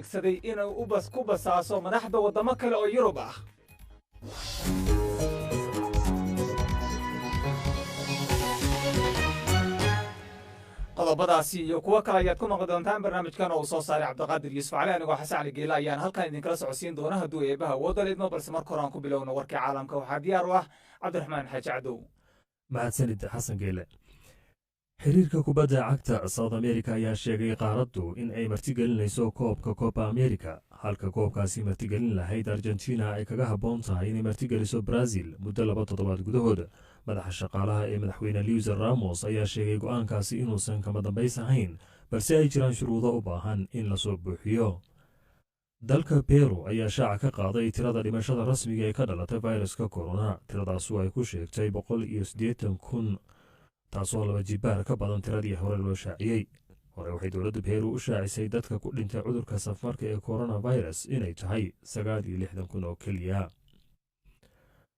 Saday inuu u bas ku basaaso madaxda waddamo kale oo Yurub ah. Qodobadaasi iyo kuwo kale ayaad ku maqli doontaan barnaamijkan oo uu soo saaray Cabdiqaadir Yuusuf Cali. Anigoo Xasan Cali Geela ayaan halkan idinkala socodsiin doona hadduu Eebaha awoodda lidmo, balse marka hore aan ku bilowno warkii caalamka. Waxaa diyaar u ah Cabdiraxmaan Xaaji Cadow. Mahadsanid, Xasan Geele. Xiriirka kubadda cagta South America ayaa sheegay qaaraddu in ay martigelinayso koobka Copa America, halka koobkaasi martigelin lahayd Argentina ay kaga habboon tahay inay martigeliso Brazil muddo 2 toddobaad gudahood. Madaxa shaqaalaha ee madaxweyne Luis Ramos ayaa sheegay go'aankaasi inuusan kama dambays ahayn, balse ay jiraan shuruudo u baahan in lasoo buuxiyo. Dalka Peru ayaa shaaca ka qaaday tirada dhimashada rasmiga ee ka dhalatay fayraska corona, tiradaasu ay ku sheegtay 180,000, taasoo 2 jibaar ka badan tiradii hore loo shaaciyey. Hore waxay dowladda Peru u shaacisay dadka ku dhintay cudurka safarka ee coronavirus inay tahay 69,000 oo keliya.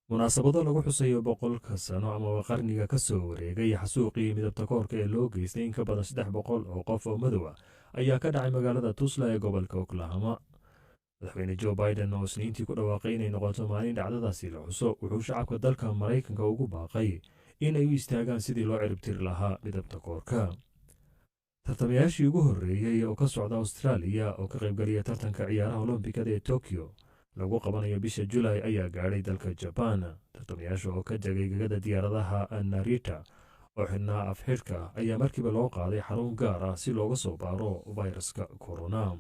Munaasabado lagu xusayo 100-ka sano amaba qarniga ka soo wareegay xasuuqii midabta koorka ee loo geystay in ka badan 300 oo qof oo madow ah ayaa ka dhacay magaalada Tusla ee gobolka Oklahoma. Madaxweyne Joe Biden oo Isniintii ku dhawaaqay inay noqoto maalin dhacdadaasi la xuso, wuxuu shacabka dalka Maraykanka ugu baaqay in ay u istaagaan sidii loo ciribtiri lahaa midabta koorka. Tartamayaashii ugu horreeyey oo ka socda Austraaliya oo ka qaybgaliya tartanka ciyaaraha Olombikada ee Tokyo lagu qabanayo bisha Julay ayaa gaadhay dalka Jaban. Tartamayaasha oo ka degay gegada diyaaradaha Narita oo xidhnaa afxidhka ayaa markiiba loo qaaday xarun gaar ah si looga soo baaro fayraska corona.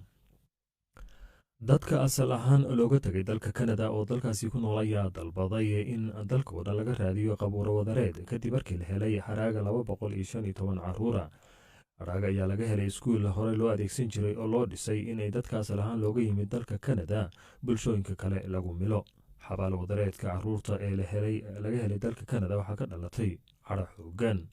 Dadka asal ahaan looga tegay dalka Kanada oo dalkaasi ku nool ayaa dalbaday in dalkooda laga raadiyo qabuuro wadareed kadib markii la helay haraaga 215 caruura. Haraaga ayaa laga helay iskuul hore loo adeegsan jiray oo loo dhisay inay dadka asal ahaan looga yimid dalka Kanada bulshooyinka kale lagu milo. Xabaal wadareedka caruurta ee laga helay dalka Kanada waxaa ka dhalatay cadho xoogan.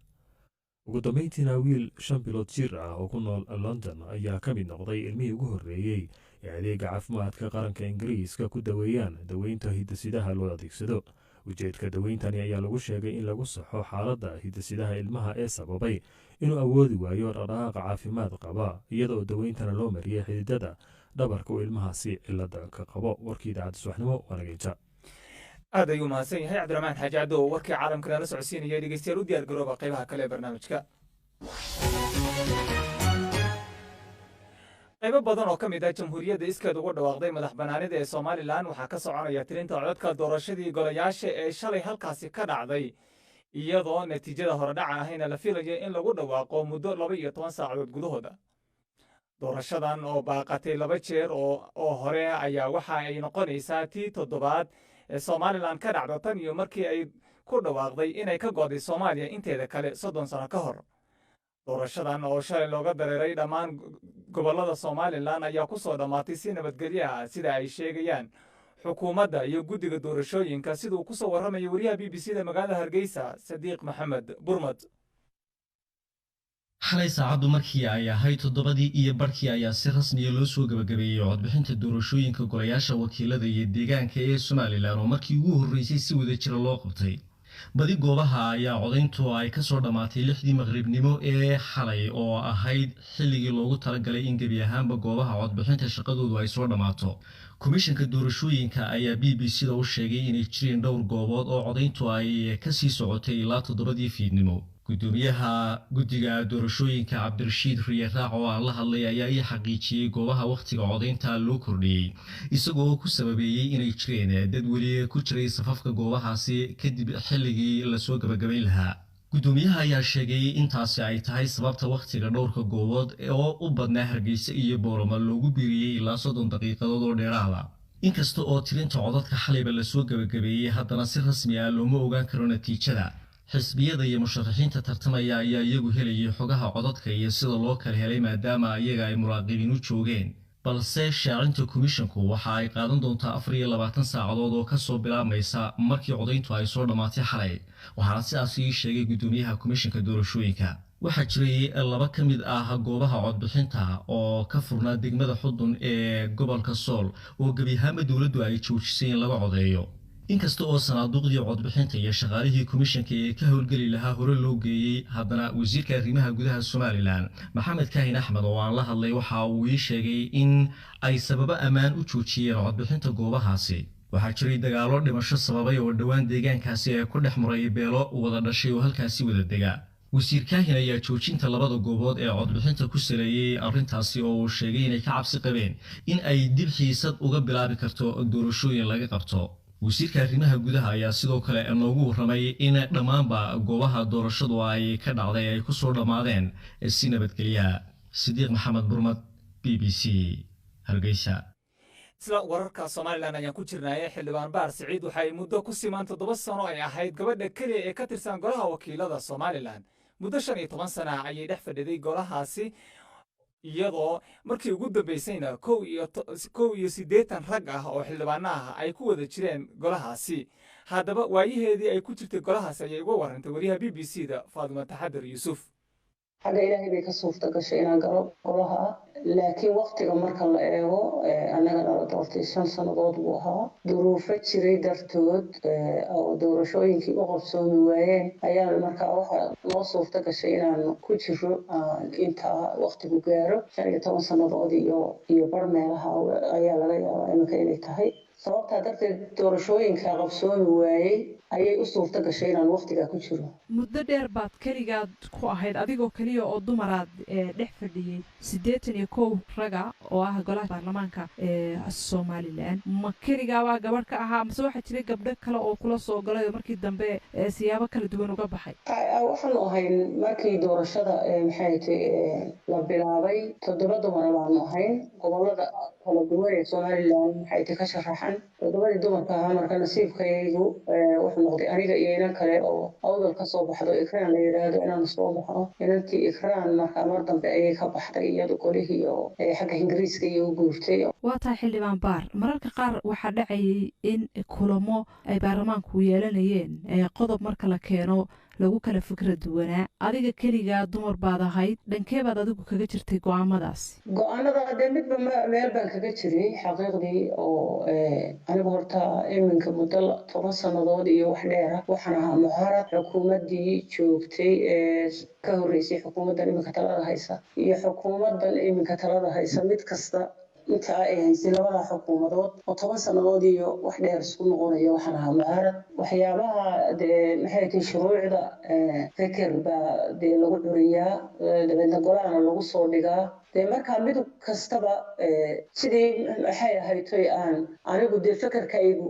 Ugu dambeyntiina, wiil 5 bilood jir ah oo ku nool London ayaa ka mid noqday ilmihii ugu horreeyey ee adeega caafimaadka qaranka Ingiriiska ku daweeyaan daweynta hidasidaha loo adeegsado. Ujeedka daweyntani ayaa lagu sheegay in lagu saxo xaaladda hidasidaha ilmaha ee sababay inuu awoodi waayo dhaqdhaqaaqa caafimaad qaba, iyadoo daweyntana loo mariyey xididada dhabarka uu ilmahaasi cilada ka qabo. Warkii idaacadda subaxnimo waa nageynta. Aad ayuu mahadsan yahay Cabdiraxmaan Xaaji Caddo oo warkii caalamka nala socodsiinaya. Dhegeystayaal, u diyaar garooba qaybaha kale ee barnaamijka. Qaybo badan oo ka mid ah jamhuuriyadda iskeed ugu dhawaaqday madax bannaanida ee Somalilan waxaa ka soconaya tirinta codadka doorashadii golayaasha ee shalay halkaasi ka dhacday, iyadoo natiijada horedhaca ahayna la filayo in lagu dhawaaqo muddo 12 saacadood gudahooda. Doorashadan oo baaqatay 2 jeer oo hore ayaa waxa ay noqonaysaa tii toddobaad ee Somalilan ka dhacdo tan iyo markii ay ku dhawaaqday inay ka go'day Soomaaliya inteeda kale 30 sano ka hor. Doorashadan oo shalay looga dareeray dhammaan gobollada Somalilan ayaa ku soo dhammaatay si nabadgelyo ah, sida ay sheegayaan xukuumadda iyo guddiga doorashooyinka, siduu ku soo warramaya wariyaha BBC da magaalada Hargeysa, Sadiiq Maxamed Burmad. Xalay saacaddu markii ay ahayd 7:30 ayaa si rasmiya loo soo gabagabeeyey codbixinta doorashooyinka golayaasha wakiilada iyo deegaanka ee Somalilan oo markii ugu horreysay si wada jira loo qabtay. Badi goobaha ayaa codayntu ay kasoo dhammaatay 6dii maqribnimo ee xalay oo ahayd xilligii loogu talagalay in gebi ahaanba goobaha codbixinta shaqadoodu ay soo dhammaato. Komishanka doorashooyinka ayaa BBC da u sheegay inay jireen dhowr goobood oo codayntu ay kasii socotay ilaa 7dii fiidnimo. Gudoomiyaha guddiga doorashooyinka, Cabdirashiid Riyaraac, oo aan la hadlay ayaa ii xaqiijiyey goobaha wakhtiga codaynta loo kordhiyey, isagoo ku sababeeyey inay jireen dad weli ku jiray safafka goobahaasi kadib xilligii lasoo gabagabayn lahaa. Gudoomiyaha ayaa sheegay intaasi ay tahay sababta wakhtiga dhowrka goobood oo u badnaa Hargeysa iyo Boorama loogu biiriyey ilaa 30 daqiiqadood oo dheeraada. Inkasta oo tirinta codadka xalayba lasoo gabagabeeyey, haddana si rasmi ah looma ogaan karo natiijada. Xisbiyada iyo musharaxiinta tartamaya ayaa iyagu helayay xogaha codadka iyo sida loo kala helay maadaama iyaga ay muraaqibiin u joogeen, balse shaacinta komishanku waxa ay qaadan doontaa 24 saacadood oo kasoo bilaabmaysa markii codayntu ay soo dhammaatay xalay, waxaana sidaas ii sheegay gudoomiyaha komishanka doorashooyinka. Waxaa jiray 2 ka mid ah goobaha codbixinta oo ka furnaa degmada Xudun ee gobolka Sool oo gebi ahaanba dowladdu ay joojisay in laga codeeyo. Inkasta oo sanaaduuqdii codbixinta iyo shaqaalihii komishanka ee ka howlgeli lahaa hore loo geeyey, haddana wasiirka arrimaha gudaha Somalilan, Maxamed Kaahin Axmed, oo aan la hadlay, waxa uu ii sheegay in ay sababo ammaan u joojiyeen codbixinta goobahaasi. Waxaa jiray dagaallo dhimasho sababay oo dhowaan deegaankaasi ee ku dhex maray beelo wada dhashay oo halkaasi wada dega. Wasiir Kaahin ayaa joojinta labada goobood ee codbixinta ku saleeyey arrintaasi, oo uu sheegay inay ka cabsi qabeen in ay dib xiisad uga bilaabi karto doorashooyin laga qabto. Wasiirka arrimaha gudaha ayaa sidoo kale noogu warramay in dhammaanba goobaha doorashadu ay ka dhacday ay ku soo dhammaadeen si nabadgelya. Sidiiq Maxamed Burmad, BBC, Hargeysa. Isla wararka Somalilan ayaan ku jirnaaye, xildhibaan Baar Siciid waxay muddo ku simaan 7 sano ay ahayd gabadha keliya ee ka tirsan golaha wakiilada Somalilan. Muddo 15 sana ayay dhex fadhiday golahaasi, iyadoo markii ugu dambaysayna 81 rag ah oo xildhibaano ah ay ku wada jireen golahaasi. Haddaba, waayaheedii ay ku jirtay golahaasi ayay uga warrantay wariyaha BBC da, Faaduma Taxadir Yuusuf. Xagga Ilaahay bay ka suurta gashay inaan galo golaha, laakiin waktiga marka la eego, annagana la doortay 5 sannadood buu ahaa. Duruufo jiray dartood oo doorashooyinkii u qabsoomi waayeen ayaan markaa waxaa noo suurta gashay inaan ku jiro intaa waktigu gaaro 15 sannadood iyo bar meelaha ayaa laga yaabaa iminka inay tahay. Sababtaa darteed, doorashooyinka qabsoomi waayey ayay u suurta gashay inaan waktigaa ku jiro. Muddo dheer baad keligaad ku ahayd, adigoo keliya oo dumaraad dhex fadhiyey 81 raga oo ah golaha baarlamaanka ee Somalilan. Ma keligaabaa gabadh ka ahaa, mase waxaa jiray gabdho kale oo kula soo galay oo markii dambe siyaabo kala duwan uga baxay? Waxaanu ahayn markii doorashada, maxay tay, la bilaabay, toddoba dumara baanu ahayn, gobolada kala duwan ee Somalilan, maxay tay, ka sharaxan. Toddobadii dumarka ahaa marka nasiibkaygu wuxuu noqday aniga iyo inan kale oo Awdal ka soo baxdo, Ikraan la yidhaahdo, inaanu soo baxno. Inantii Ikraan marka mar dambe ayay ka baxday iyadu golihii oo xagga Ingiriiska iyo u guurtay. Waa tahay, xildhibaan Baar. Mararka qaar waxaa dhacayay in kulamo ay baarlamaanku yeelanayeen qodob marka la keeno lagu kala fikra duwanaa. Adiga keligaa dumar baad ahayd, dhankee baad adigu kaga jirtay go'aamadaasi? Go'aanada dee midba meel baan kaga jiray xaqiiqdii, oo anigu horta iminka muddo 10 sannadood iyo wax dheera waxaan ahaa mucaarad. Xukuumaddii joogtay ee ka horreysay xukuumaddan iminka talada haysa iyo xukuumaddan iminka talada haysa, mid kasta intaa ay haysay, labada xukuumadood oo 10 sannadood iyo wax dheer isku noqonaya, waxaan ahaa mucaarad. Waxyaabaha dee, maxay tahay, shuruucda feker baa dee lagu curiyaa, dabeedna golahana lagu soo dhigaa. Dee markaa mid kastaba sidii, maxay ahaytoy, aan anigu dee fekerkaygu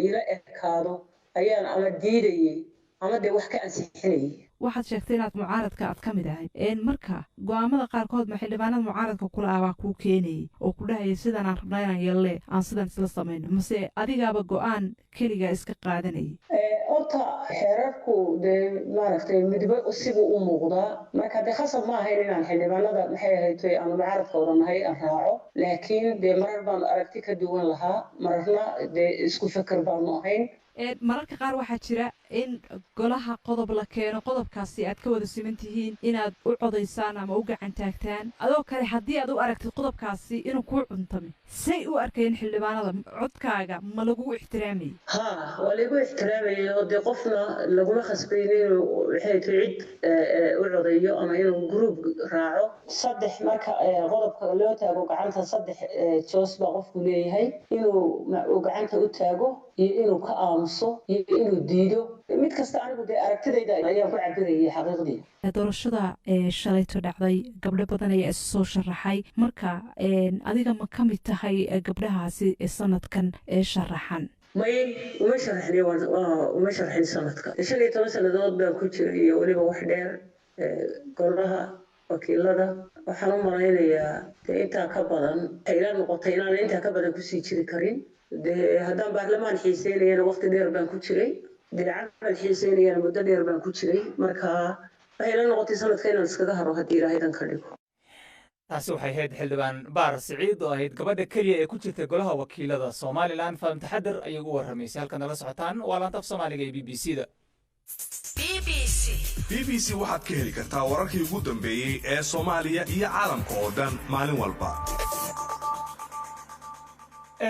ila ekaado ayaan ama diidayey ama dee wax ka ansixinayay. Waxaad sheegtay inaad mucaaradka aad ka mid ahayd. Marka go'aamada qaarkood ma xildhibaanada mucaaradka kula ah baa kuu keenayay oo ku dhahaya sidan aan rabnaa inaan yeelle, aan sidan isla samayno, mase adigaaba go'aan keligaa iska qaadanayay? Horta xeerarku dee, maaragtay, midba sibuu u muuqdaa. Marka dee khasab ma ahayn inaan xildhibaanada, maxay ahaytoy, aanu mucaaradka odhanahay aan raaco, laakiin dee marar baanu aragti ka duwan lahaa, mararna dee isku feker baanu ahayn. Mararka qaar waxaa jira in golaha qodob la keeno, qodobkaasi aad ka wada siman tihiin inaad u codaysaan ama u gacan taagtaan. Adoo kale, haddii aad u aragtid qodobkaasi inuu kuu cuntami, say u arkayeen xildhibaanada? Codkaaga ma lagugu ixtiraamayay? Ha, waa laygu ixtiraamayay, oo dee qofna laguma khasbayn inuu, maxay tahay, cid u codeeyo ama inuu group raaco. Saddex marka qodobka loo taago gacanta, saddex choice baa qofku leeyahay: inuu gacanta u taago, iyo inuu ka aamuso, iyo inuu diido. Mid kasta anigu dee aragtidayda ayaan ku cabirayay xaqiiqdii. Doorashada ee shalayto dhacday, gabdho badan ayaa isu soo sharaxay. Marka adiga ma ka mid tahay gabdhahaasi sanadkan ee sharaxan? May, uma sharaxni, uma sharxin sanadka. 15 sannadood baan ku jiray iyo weliba wax dheer golaha wakiilada. Waxaan u malaynayaa dee intaa ka badan waxay ila noqotay inaan intaa ka badan kusii jiri karin. Dee haddaan baarlamaan xiiseynayana waqti dheer baan ku jiray, dee camal xiiseynayana muddo dheer baan ku jiray. Marka waxay ila noqotay sanadka inaan iskaga haro, haddii Ilaahay dan ka dhigo. Taasi waxay ahayd xildhibaan Baar Siciid oo ahayd gabadha keliya ee ku jirta golaha wakiilada Somalilan. Faadum Taxadir ayay ugu warramaysay. Halkan nala socotaan waa laanta af Soomaaliga ee BBC da. BBC waxaad ka heli kartaa wararkii ugu dambeeyey ee Soomaaliya iyo caalamka oo dhan maalin walba.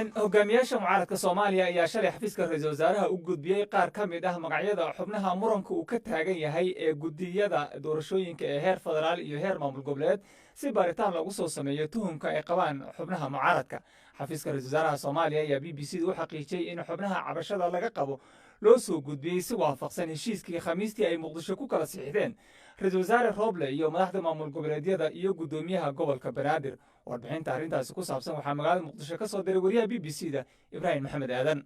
Hogaamiyaasha mucaaradka Soomaaliya ayaa shalay xafiiska ra-iisul wasaaraha u gudbiyey qaar ka mid ah magacyada xubnaha muranka uu ka taagan yahay ee guddiyada doorashooyinka ee heer federaal iyo heer maamul goboleed, si baaritaan loogu soo sameeyo tuhunka ay qabaan xubnaha mucaaradka. Xafiiska ra-isul wasaaraha Soomaaliya ayaa BBC da u xaqiijiyey in xubnaha cabashada laga qabo loo soo gudbiyey si waafaqsan heshiiskii Khamiistii ay Muqdisho ku kala siixdeen ra-iisul wasaare Roble iyo madaxda maamul goboleedyada iyo guddoomiyaha gobolka Banaadir. Warbixinta arrintaasi ku saabsan waxaa magaalada Muqdisho ka soo diray wariyaha BBC da Ibraahim Maxamed Aadan.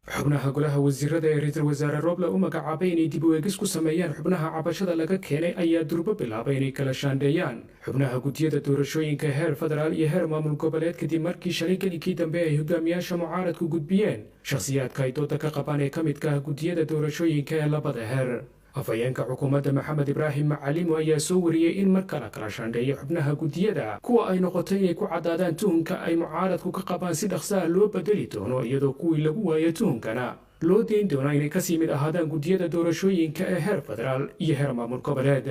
Xubnaha golaha wasiirada ee ra-iisul wasaare Roble u magacaabay inay dib u eegis ku sameeyaan xubnaha cabashada laga keenay ayaa durbo bilaabay inay kala shaandheeyaan xubnaha guddiyada doorashooyinka heer federaal iyo heer maamul goboleed, kadib markii shalay gelinkii dambe ay hogaamiyaasha mucaaradku gudbiyeen shakhsiyaadka ay dooda ka qabaan ee ka midka ah guddiyada doorashooyinka ee labada heer. Afhayeenka xukuumadda Maxamed Ibraahim Macalimu ayaa soo wariyey in marka la kala shaandheeyo xubnaha guddiyada, kuwa ay noqotay inay ku caddaadaan tuhunka ay mucaaradku ka qabaan si dhaqsaha loo bedeli doono, iyadoo kuwii lagu waayo tuhunkana loo deyn doonaa inay kasii mid ahaadaan guddiyada doorashooyinka ee heer federaal iyo heer maamul goboleed.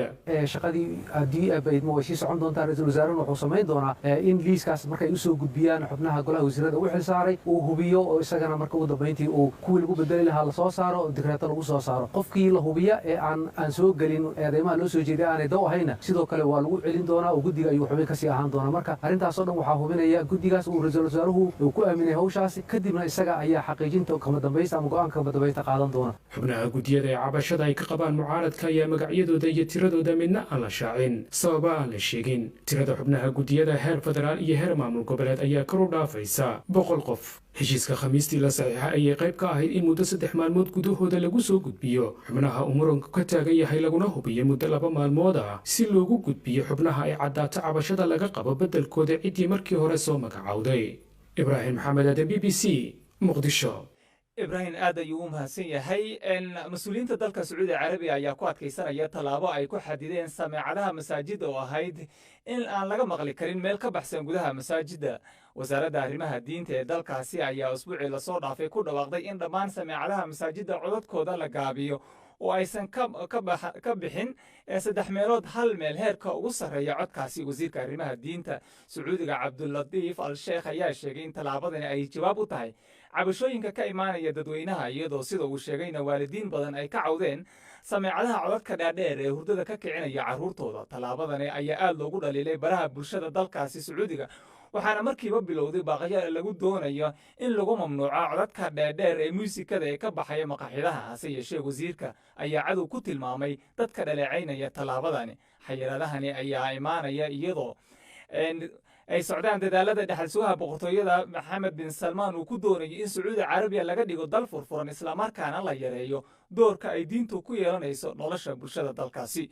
Shaqadii haddii baydmo way sii socon doontaa. Ra-iisul wasaarena wuxuu samayn doonaa in liiskaas markay usoo gudbiyaan xubnaha golaha wasiirada u xilsaaray uu hubiyo, oo isagana marka ugu dambayntii uu kuwii lagu bedeli lahaa lasoo saaro, digreeto lagu soo saaro. Qofkii la hubiya ee aan soo gelin eedeymaha loo soo jeeday aanay daw ahayna, sidoo kale waa lagu celin doonaa oo guddiga ayuu xubin kasii ahaan doonaa. Marka arrintaasoo dhan waxaa hubinaya guddigaas uu ra-iisul wasaaruhu uu ku aaminay hawshaasi, kadibna isaga ayaa xaqiijinta kama dambaysta ama go'aanka kama dambaysta qaadan doona. Xubnaha guddiyada ee cabashada ay ka qabaan mucaaradka ayaa magacyadooda iyo tiradooda midna aan la shaacin sababa aan la sheegin. Tirada xubnaha guddiyada heer federaal iyo heer maamul goboleed ayaa kor u dhaafaysa 100 qof. Heshiiska Khamiistii la saxiixa ayay qayb ka ahayd in muddo 3 maalmood gudahooda lagu soo gudbiyo xubnaha uu muranku ka taagan yahay, laguna hubiyo muddo 2 maalmood ah si loogu gudbiyo xubnaha ay caddaato cabashada laga qabo beddelkooda ciddii markii hore soo magacowday. Ibraahim Maxamed Aadan, BBC, Muqdisho. Ibraahim aad ayuu u mahadsan yahay. Mas-uuliyiinta dalka Sacuudi Carabiya ayaa ku adkaysanaya tallaabo ay ku xadideen sameecadaha masaajidda oo ahayd in aan laga maqli karin meel ka baxsan gudaha masaajidda. Wasaaradda arrimaha diinta ee dalkaasi ayaa usbuucii lasoo dhaafay ku dhawaaqday in dhammaan sameecadaha masaajidda codadkooda la gaabiyo oo aysan ka bixin saddex meelood hal meel heerka ugu sarreeya codkaasi. Wasiirka arrimaha diinta Sacuudiga Cabdulatiif Al Sheekh ayaa sheegay in tallaabadani ay jawaab u tahay cabashooyinka ka imaanaya dadweynaha, iyadoo sida uu sheegayna waalidiin badan ay ka cawdeen sameecadaha codadka dhaadheer ee hurdada ka kicinaya carruurtooda. Tallaabadani ayaa aad loogu dhaliilay baraha bulshada dalkaasi Sacuudiga, waxaana markiiba bilowday baaqyo lagu doonayo in lagu mamnuuco codadka dheerdheer ee muusikada ee ka baxaya maqaaxidaha. Hase yeeshee, wasiirka ayaa cadow ku tilmaamay dadka dhaleecaynaya tallaabadani. Xayiraadahani ayaa imaanaya iyadoo ay socdaan dadaalada dhexal sugaha boqortooyada Maxamed bin Salmaan uu ku doonayo in Sacuudi Carabiya laga dhigo dal furfuran, islamarkaana la yareeyo doorka ay diintu ku yeelanayso nolosha bulshada dalkaasi.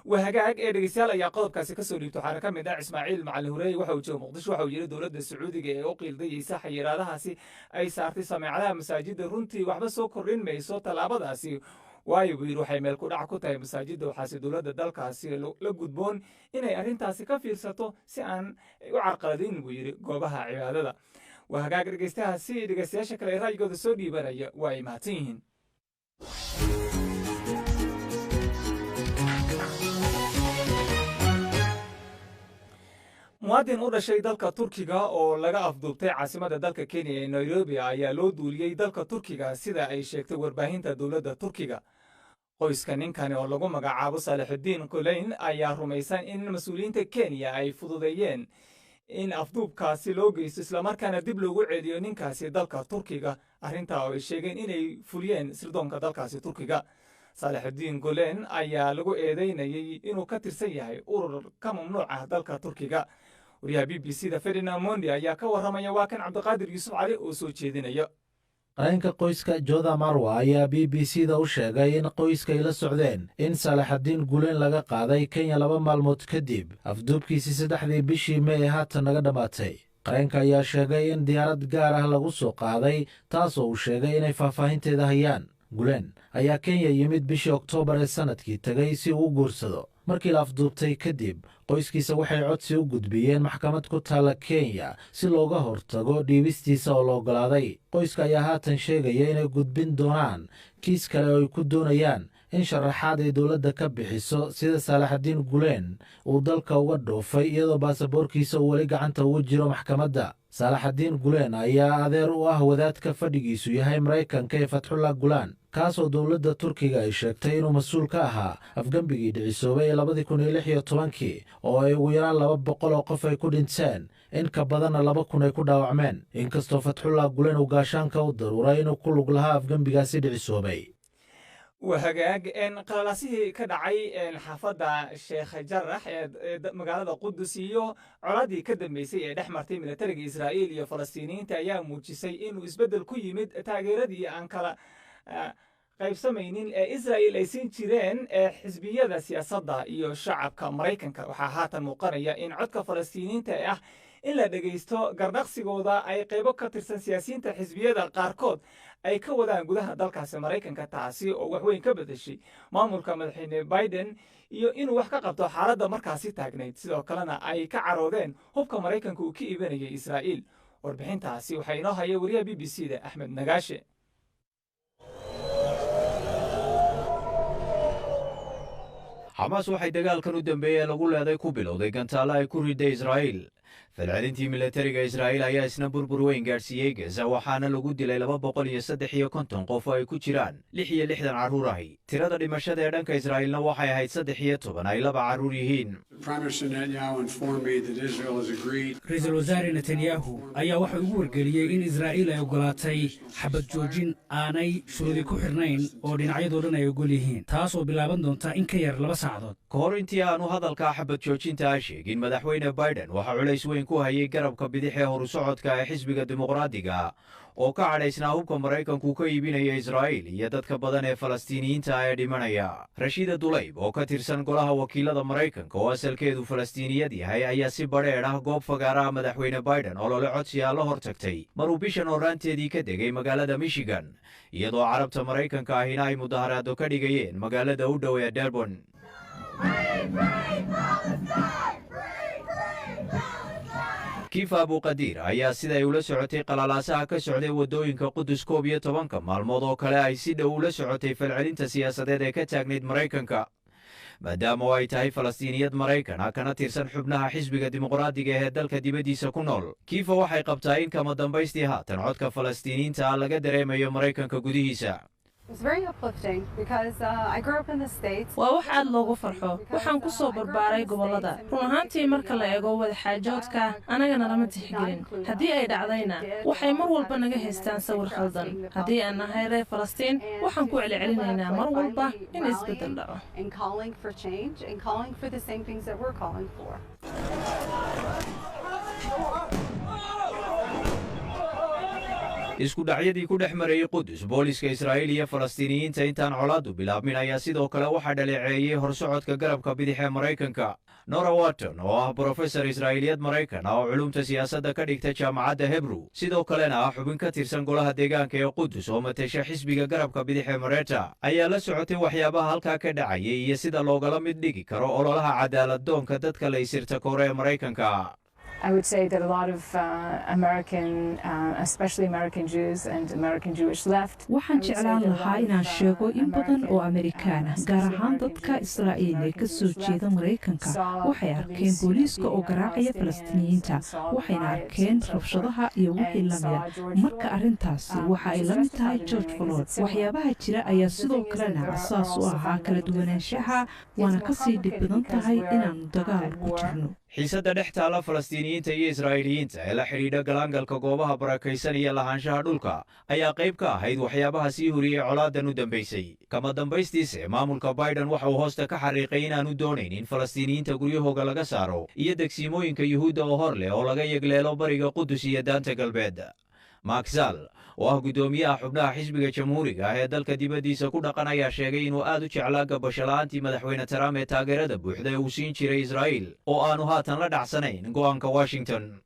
Waa hagaag ee dhegeystayaal ayaa qodobkaasi kasoo dhiibto. Waxaana ka mid ah Ismaaciil Macalin Hureey, waxa uu jooga Muqdisho. Waxa uu yidhi: "Dowladda Sacuudiga ee u qiildayeysa xayiraadahaasi ay saartay sameecadaha masaajidda runtii waxba soo kordhin mayso tallaabadaasi, waayo," buu yidhi, "waxay meel ku dhac ku tahay masaajidda. Waxaase dowladda dalkaasi la gudboon inay arrintaasi ka fiirsato si aan u carqaladin," buu yidhi, "goobaha cibaadada." Waa hagaag dhegeystahaasi. Dhegeystayaasha kale ee ra'yigooda soo dhiibanaya waa ay mahadsan yihiin. Muwaadin u dhashay dalka Turkiga oo laga afduubtay caasimadda dalka Kenya ee Nairobi ayaa loo duuliyey dalka Turkiga, sida ay sheegtay warbaahinta dowladda Turkiga. Qoyska ninkani oo lagu magacaabo Saalixudiin Kuleyn ayaa rumaysan in mas-uuliyiinta Kenya ay fududeeyeen in afduubkaasi loo geysto, islamarkaana dib loogu celiyo ninkaasi dalka Turkiga, arrintaa oo ay sheegeen inay fuliyeen sirdoonka dalkaasi Turkiga. Saalixudiin Gulen ayaa lagu eedeynayay inuu ka tirsan yahay urur ka mamnuuc ah dalka Turkiga. Wariyaha BBC da Ferdinand Mondi ayaa ka warramaya. Waa kan Cabdiqaadir Yuusuf Cali oo soo jeedinaya. Qareenka qoyska Joda Marwa ayaa BBC da u sheegay in qoyska ay la socdeen in Saalaxadiin Guleen laga qaaday Kenya 2 maalmood kadib afduubkiisii 3dii bishii Mey ee haatan naga dhammaatay. Qareenka ayaa sheegay in diyaarad gaar ah lagu soo qaaday, taasoo uu sheegay inay faahfaahinteeda hayaan. Guleen ayaa Kenya yimid bishii Oktoobar ee sannadkii tegay si uu u guursado. Markii la afduubtay kadib, qoyskiisa waxay codsi u gudbiyeen maxkamad ku taalla Kenya si looga hortago dhiibistiisa oo la oggolaaday. Qoyska ayaa haatan sheegaya inay gudbin doonaan kiis kale oo ay ku doonayaan in sharaxaad ay dowladda ka bixiso sida Saalaxadiin Guleen uu dalka uga dhoofay, iyadoo baasaboorkiisa uu weli gacanta ugu jiro maxkamadda. Saalaxadiin Guleen ayaa adeer u ah wadaadka fadhigiisu yahay Maraykanka ee Fatxullah Gulaan, kaasoo dowladda Turkiga ay sheegtay inuu mas-uul ka ahaa afgembigii dhicisoobay ee 2016-kii, oo ay ugu yaraan 200 oo qof ay ku dhinteen, in ka badanna 2000 ay ku dhaawacmeen, inkastoo Fatxullah Guleen uu gaashaanka u daruuray inuu ku lug lahaa afgembigaasi dhicisoobay. Waa hagaag. Qalalaasihii ka dhacay xaafadda Sheekh Jarax ee magaalada Qudus iyo colaadii ka dambeysay ee dhex martay militariga Israa'iil iyo Falastiiniyiinta ayaa muujisay inuu isbeddel ku yimid taageeradii aan kala qaybsamaynin ee Israa'iil ay siin jireen xisbiyada siyaasadda iyo shacabka Maraykanka. Waxaa haatan muuqanaya in codka Falastiiniyiinta ee ah in la dhegaysto garnaqsigooda ay qaybo ka tirsan siyaasiyiinta xisbiyada qaarkood ay ka wadaan gudaha dalkaasi Maraykanka, taasi oo waxweyn ka bedeshay maamulka madaxweyne Biden iyo inuu wax ka qabto xaaladda markaasi taagnayd, sidoo kalena ay ka caroodeen hubka Maraykanka uu ka iibinayay Israa'iil. Warbixintaasi waxaa inoo haya wariyaha BBC da Axmed Nagaashe. Xamaas waxay dagaalkan u dambeeyey lagu leeday ku bilowday gantaalo ay ku riday Israa'iil. Falcelintii milatariga Israa'iil ayaa isna burbur weyn gaadhsiiyey Gaza, waxaana lagu dilay 253 qof oo ay ku jiraan 66 carruur ahi. Tirada dhimashada ee dhanka Israa'iilna waxay ahayd 13, ay 2 carruur yihiin. Ra-iisul Wasaare Netanyahu ayaa waxa ugu wargeliyey in Israa'iil ay oggolaatay xabad joojin aanay shuruudi ku xidhnayn oo dhinacyadoo dhan ay oggol yihiin, taas oo bilaaban doonta in ka yar 2 saacadood. Ka hor intii aanu hadalkaa xabad joojinta a sheegin, madaxweyne Biden waxaa culays weyn ku hayay garabka bidix ee horusocodka ee xisbiga Dimuqraadiga oo ka cadhaysnaa hubka Maraykanku ka iibinaya Israa'iil iyo dadka badan ee Falastiiniyiinta ee dhimanaya. Rashiida Dulayb oo ka tirsan golaha wakiilada Maraykanka oo asalkeedu Falastiiniyad yahay ayaa si badheedh ah goob fagaaraha madaxweyne Biden olole codsigaa la hor tagtay maruu bishan horraanteedii ka degay magaalada Michigan, iyadoo carabta Maraykanka ahina ay mudaharaado ka dhigayeen magaalada u dhow ee Derbon. Kifa Abuqadiir ayaa siday ula socotay qalalaasaha ka socday waddooyinka Qudus 11-ka maalmood oo kale ay si dhow ula socotay falcelinta siyaasadeed ee ka taagnayd Maraykanka, maadaama oo ay tahay Falastiiniyad Maraykan ah kana tirsan xubnaha xisbiga Dimuqraadiga ee dalka dibaddiisa ku nool. Kifa waxay qabtaa in kama dambaystii haatan codka Falastiiniyiinta ah laga dareemayo Maraykanka gudihiisa. Waa wax aad loogu farxo. Waxaan ku soo barbaaray gobollada. Run ahaantii, marka la eego wadaxaajoodka, anagana lama tixgelin. Haddii ay dhacdayna, waxay mar walba naga haystaan sawir khaldan. Haddii aan nahay reer Falastiin, waxaan ku celcelinaynaa mar walba in isbeddel dhaco. Isku dhacyadii ku dhex marayey Qudus booliska Israa'iil iyo Falastiiniyiinta intaan colaaddu bilaabmin ayaa sidoo kale waxaa dhaleeceeyey horsocodka garabka bidix ee Maraykanka. Nora Watton oo ah brofesor Israa'iiliyad Maraykan ah oo culumta siyaasadda ka dhigta jaamacadda Hebru, sidoo kalena ah xubin ka tirsan golaha deegaanka ee Qudus oo matesha xisbiga garabka bidix ee Mareta, ayaa la socotay waxyaabaha halkaa ka dhacayay iyo sida loogala mid dhigi karo ololaha cadaalad doonka dadka la isirta koore ee Maraykanka. I would say that a lot of American, especially American Jews and American Jewish left. Waxaan jeclaan lahaa inaan sheego in badan oo Amerikaan ah, gaar ahaan dadka Israa'iil ee ka soo jeeda Maraykanka, waxay arkeen booliiska oo garaacaya Falastiiniyiinta, waxayna arkeen rabshadaha iyo wixii lamida. Marka arrintaasi waxa ay la mid tahay George Floyd. Waxyaabaha jira ayaa sidoo kalena asaas u ahaa kala duwanaanshaha, waana kasii dhib badan tahay inaannu dagaal ku jirno. Xiisadda dhex taalla Falastiiniyiinta iyo Israa'iiliyiinta ee la xidhiidha galaangalka goobaha barakaysan iyo lahaanshaha dhulka ayaa qayb ka ahayd waxyaabaha sii huriyey colaadan u dambaysay. Kama dambaystiise, maamulka Biden waxa uu hoosta ka xariiqay inaanu doonayn in Falastiiniyiinta guryahooga laga saaro iyo degsiimooyinka Yuhuudda oo hor leh oo laga yegleelo bariga Qudus iyo Daanta Galbeed. Makzal oo ah guddoomiyaha xubnaha xisbiga Jamhuuriga ah ee dalka dibaddiisa ku dhaqan ayaa sheegay inuu aad u jeclaa gabasho la'aantii madaxweyne Trump ee taageerada buuxda ee uu siin jiray Israa'iil, oo aanu haatan la dhacsanayn go'aanka Washington.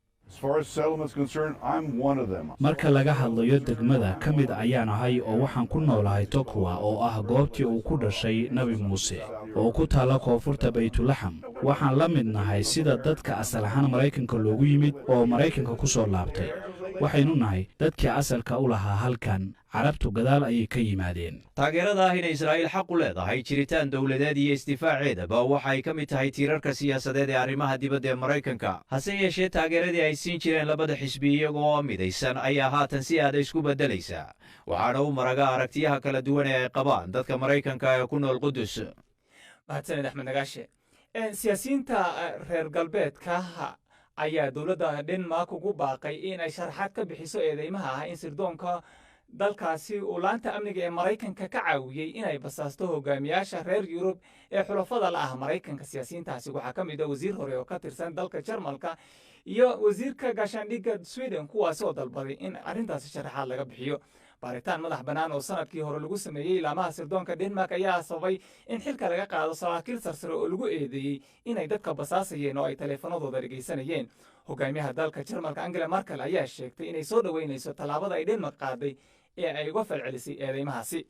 Marka laga hadlayo degmada, ka mid ayaan ahay oo waxaan ku noolahay Tokwa, oo ah goobtii uu ku dhashay Nebi Muuse, oo ku taalla koonfurta Baytulaxam. Waxaan la mid nahay sida dadka asal ahaan Maraykanka loogu yimid oo Maraykanka ku soo laabtay. Waxaynu nahay dadkii asalka u lahaa halkan. Carabtu gadaal ayay ka yimaadeen. Taageerada ah inay Israa'iil xaq u leedahay jiritaan dowladeed iyo isdifaaceedaba waxay ka mid tahay tiirarka siyaasadeed ee arrimaha dibadda ee Maraykanka. Hase yeeshee, taageeradii ay siin jireen labada xisbi iyagoo midaysan ayaa haatan si aada isku beddelaysa, waxaana u maraga aragtiyaha kala duwan ee ay qabaan dadka Maraykanka ee ku nool Qudus. Mahadsaned, Axmed Nagaashe. Siyaasiyiinta reer galbeedka ayaa dowladda Denmark ugu baaqay inay sharaxaad ka bixiso eedeymaha ah in sirdoonka dalkaasi uu laanta amniga ee Maraykanka ka caawiyey inay basaasto hogaamiyaasha reer Yurub ee xulafada la ah Maraykanka. Siyaasiyiintaasi waxaa ka mid ah wasiir hore oo ka tirsan dalka Jarmalka iyo wasiirka gaashaandhigga Sweden, kuwaasi oo dalbaday in arrintaasi sharaxaad laga bixiyo. Baaritaan madax bannaan oo sanadkii hore lagu sameeyey laamaha sirdoonka Denmark ayaa sababay in xilka laga qaado saraakiil sarsare oo lagu eedeeyey inay dadka basaasayeen oo ay taleefanadooda dhegaysanayeen. Hogaamiyaha dalka Jarmalka Angela Merkel ayaa sheegtay inay soo dhoweynayso tallaabada ay Denmark qaaday ee ay uga falcelisay eedeymahaasi.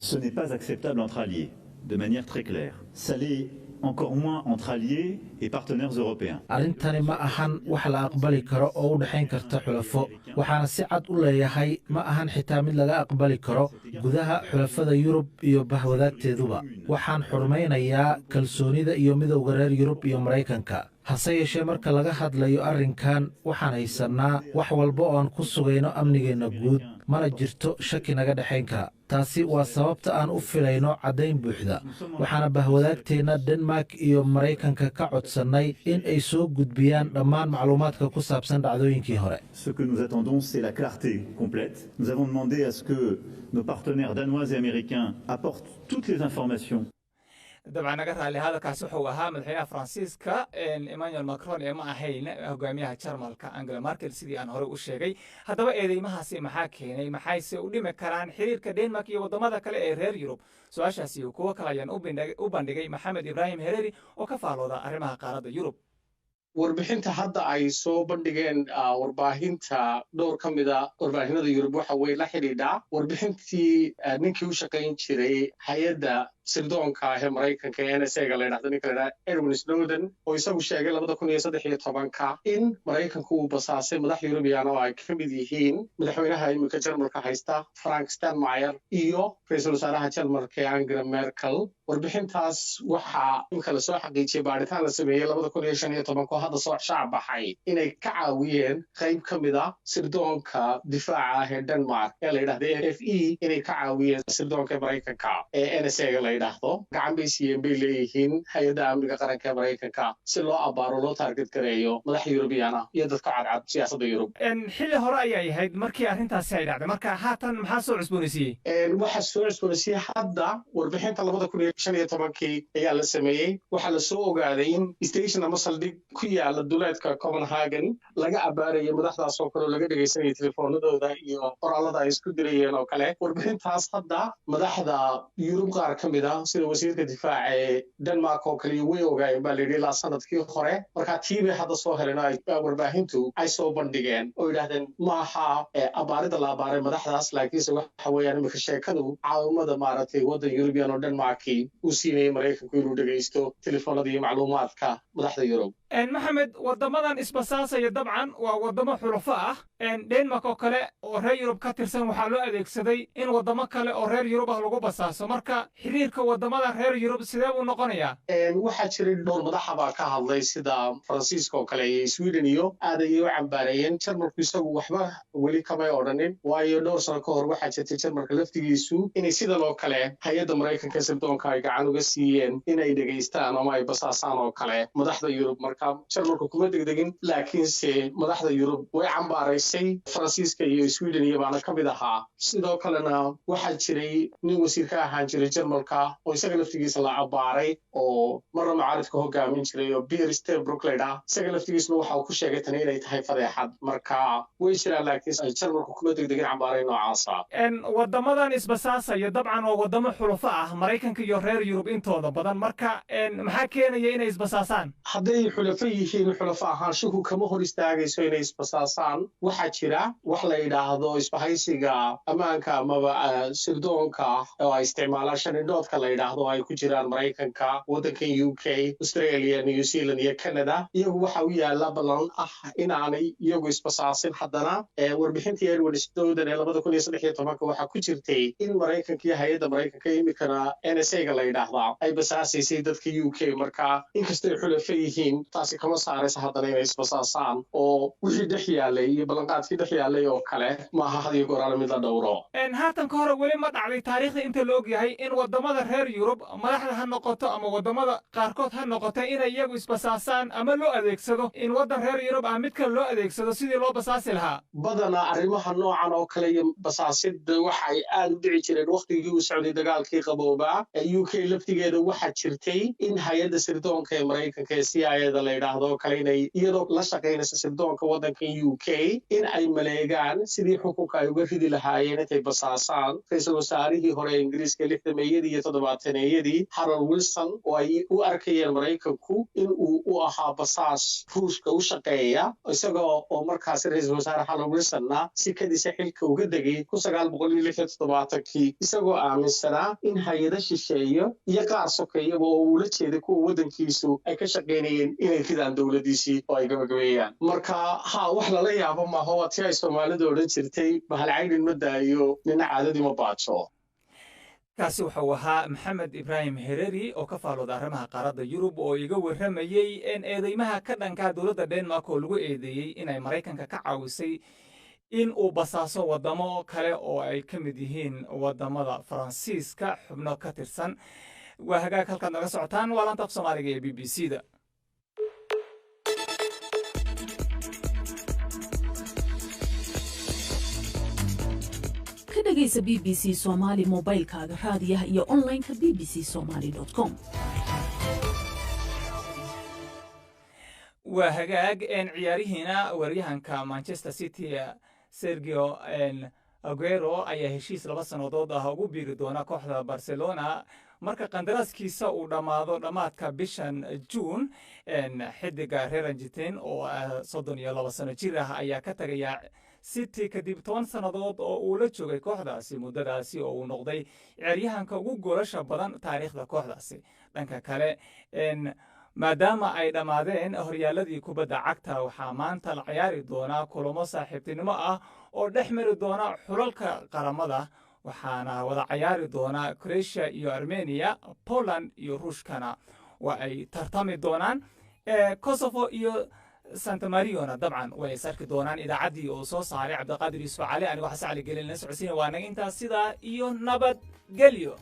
Ce n'est pas acceptable entre alliés, de manière très claire. Ça l'est encore moins entre alliés et partenaires européens. Arrintani ma ahan wax la aqbali karo oo u dhexayn karta xulafo. Waxaana si cad u leeyahay, ma ahan xitaa mid laga aqbali karo gudaha xulafada Yurub iyo bahwadaagteeduba. Waxaan xurmaynayaa kalsoonida iyo midowda reer Yurub iyo Maraykanka. Hase yeeshee, marka laga hadlayo arrinkan, waxaan haysannaa wax walba oo aan ku sugayno amnigeenna guud, mana jirto shaki naga dhexayn kara. Taasi waa sababta aan u filayno caddayn buuxda, waxaana bahwadaagteenna Denmark iyo Maraykanka ka codsannay in ay soo gudbiyaan dhammaan macluumaadka ku saabsan dhacdooyinkii hore. Ce que nous attendons, c'est la clarté complète. Nous avons demandé à ce que nos partenaires danois et américains apportent toutes les informations. Dabcan, naga raalli, hadalkaasi wuxuu ahaa madaxweynaha Faransiiska Emmanuel Macron ee ma ahayn hogaamiyaha Jarmalka Angela Merkel, sidii aan horey u sheegay. Haddaba, eedeymahaasi maxaa keenay? Maxayse u dhimi karaan xiriirka Denmark iyo waddamada kale ee reer Yurub? Su-aashaasi iyo kuwo kale ayaan u bandhigay Maxamed Ibraahim Hereri oo ka faalooda arrimaha qaaradda Yurub. Warbixinta hadda ay soo bandhigeen warbaahinta, dhowr ka mida warbaahinada Yurub, waxa way la xidhiidhaa warbixintii ninkii u shaqayn jiray hay-adda sirdoonka ah ee Maraykanka ee NSA-ga la yidhahdo, ninka la yidhahda Edwin Snowden, oo isagu sheegay 2013-ka in Maraykanku uu basaasay madax Yurubiyan oo ay ka mid yihiin madaxweynaha iminka Jarmalka haysta Frank Steinmeier iyo ra-iisul wasaaraha Jarmalka ee Angela Merkel. Warbixintaas waxaa iminka lasoo xaqiijiyey baaritaan la sameeyey 2015 oo hadda soo shaac baxay inay ka caawiyeen qayb ka mid a sirdoonka difaaca ah ee Denmark ee la yidhahda FE, inay ka caawiyeen sirdoonka Maraykanka ee NSA-ga la yidhaahdo. Gacan bay siiyeen, bay leeyihiin, hay-adda amniga qaranka ee Maraykanka si loo abaaro, loo target gareeyo madax Yurubiyana iyo dadka cadcad siyaasadda Yurub. Xilli hore ayay ahayd markii arrintaasi ay dhacday. Marka haatan maxaa soo cusboonaysiiyey? Waxaa soo cusboonaysiiyey hadda warbixinta 2015-kii ayaa la sameeyey. Waxaa lasoo ogaaday in station ama saldhig ku yaala duleedka Copenhagen laga abaarayay madaxdaas oo kale oo laga dhegaysanayay telefoonadooda iyo qoraalada ay isku dirayeen oo kale. Warbixintaas hadda madaxda Yurub qaar ka mid ah, sida wasiirka difaaca ee Denmark oo kale, way ogaayeen baa layidhi ilaa sanadkii hore. Marka tii bay hadda soo heleen oo warbaahintu ay soo bandhigeen oo yidhahdeen maaha abaarida la abaaray madaxdaas, laakiinse waxa weeyaan iminka sheekadu caawimada maaragtay waddan Yurubiyan oo Denmarkii uu siinayay Maraykanku inuu dhegaysto telefoonada iyo macluumaadka madaxda Yurub. Maxamed, waddamadan isbasaasaya dabcan waa waddamo xulafo ah. Denmark oo kale oo reer Yurub ka tirsan waxaa loo adeegsaday in waddamo kale oo reer Yurub ah lagu basaaso. Marka xiriirka waddamada reer Yurub sidee buu noqonayaa? Waxaa jiray dhowr madaxa baa ka hadlay, sida Faransiiska oo kale iyo Sweden, iyo aad ayay u cambaareeyeen. Jarmalku isagu waxba weli kamay odhanin, waayo dhowr sano ka hor waxaa jirtay Jarmalka laftigiisu inay sidan oo kale hay-adda Maraykanka sirdoonka ay gacan uga siiyeen inay dhegaystaan ama ay basaasaan oo kale madaxda Yurub. Marka Jarmalku kuma degdegin, laakiinse madaxda Yurub way cambaaraysay, Faransiiska iyo Sweden iyo baana ka mid ahaa. Sidoo kalena waxaa jiray nin wasiir ka ahaan jiray Jarmalka oo isaga laftigiisa la cabaaray oo marna mucaaridka hogaamin jiray oo Peer Steinbrück la yidhaah. Isaga laftigiisuna waxa uu ku sheegay tani inay tahay fadeexad. Marka way jiraan, laakiin Jarmalku kuma degdegin cambaaray noocaasa. Waddamadan isbasaasaya dabcan waa waddamo xulafo ah Maraykanka iyo reer Yurub intooda badan. Marka maxaa keenaya inay isbasaasaan? Hadday Xulafo yihiin, xulafo ahaanshuhu kama hor istaagayso inay isbasaasaan. Waxaa jira wax la yidhaahdo isbahaysiga ammaanka amaba sirdoonka oo ay isticmaalaan shanindhoodka la yidhaahdo, oo ay ku jiraan Maraykanka, waddankan UK, Australia, New Zealand iyo Canada. Iyagu waxa u yaala ballan ah inaanay iyagu isbasaasin. Haddana warbixintii Edward Snowden ee 2013-ka waxaa ku jirtay in Maraykanka iyo hay-adda Maraykanka, iminkana NSA-ga la yidhaahdaa, ay basaasaysay dadka UK. Marka inkastay xulafo yihiin, taasi kama saaraysa haddana inay isbasaasaan, oo wixii dhex yaalay iyo ballanqaadkii dhex yaalay oo kale maaha had iyo goor aale mid la dhowro. Haatan ka hore weli ma dhacday taariikhda inta la ogyahay in waddamada reer Yurub, madaxda ha noqoto ama waddamada qaarkood ha noqoto, inay iyagu isbasaasaan ama loo adeegsado in waddan reer Yurub ah mid kale loo adeegsado sidii loo basaasi lahaa? Badanaa arrimaha noocan oo kale iyo basaasida waxay aad u dhici jireen wakhtigii uu socday dagaalkii qaboobaa. UK laftigeeda waxaa jirtay in hay-adda sirdoonka ee Maraykanka ee CIA-da la yidhaahdo oo kale, inay iyadoo la shaqaynaysa sirdoonka waddankan UK, in ay maleegaan sidii xukunka ay uga ridi lahaayeen intay basaasaan ra-iisul wasaarihii hore ee Ingiriiska 60-meeyadii iyo 70-eeyadii, Harold Wilson, oo ay u arkayeen Maraykanku in uu u ahaa basaas Ruushka u shaqeeya, isagoo oo markaasi ra-iisul wasaare Harold Wilsonna si kadisa xilka uga degay 1976-kii, isagoo aaminsanaa in hay-ado shisheeyo iyo qaar sokeeyaba oo uula jeeday kuwa waddankiisu ay ka shaqaynayeen inay ridaan dowladdiisii oo ay gabagabeeyaan. Marka ha, wax lala yaabo maaha. Waa tii ay Soomaalidu odhan jirtay: "Bahal caydhin ma daayo, nina caadadii ma baajo." Kaasi wuxuu ahaa Maxamed Ibraahim Hereri oo ka faalooda arrimaha qaaradda Yurub oo iga warramayey in eedeymaha ka dhankaa dowladda Denmark oo lagu eedeeyey inay Maraykanka ka caawisay in uu basaaso waddamo kale oo ay ka mid yihiin waddamada Faransiiska xubno ka tirsan. Waa hagaag, halkaad naga socotaan waa laanta af Soomaaliga ee BBC-da. Ka dhegaysa BBC Soomaali mobaylkaaga, raadiyaha iyo onlineka bbcsomali.com. Waa hagaag, ciyaarihiina, waryahanka Manchester City Sergio Aguero ayaa heshiis 2 sannadood ah ugu biiri doona kooxda Barcelona marka qandaraaskiisa uu dhammaado dhammaadka bishan Juun. Xidiga reer Argentin oo 32 sano jir ah ayaa ka tagaya City kadib 10 sannadood oo uu la joogay kooxdaasi, muddadaasi oo uu noqday ciyaaryahanka ugu goolasha badan taariikhda kooxdaasi. Dhanka kale, maadaama ay dhammaadeen horyaaladii kubadda cagta, waxaa maanta la ciyaari doonaa kulamo saaxiibtinimo ah oo dhex mari doona xulalka qaramada, waxaana wada cayaari doona Croatia iyo Armenia. Poland iyo Ruushkana waa ay tartami doonaan. Kosovo iyo Santa Mariona dabcan way is arki doonaan. Idaacaddii oo soo saaray Cabdiqaadir Yuusuf Cali, anigoo Xasan Cali Gelin la socodsiina, waa naga intaas. Sidaa iyo nabadgelyo.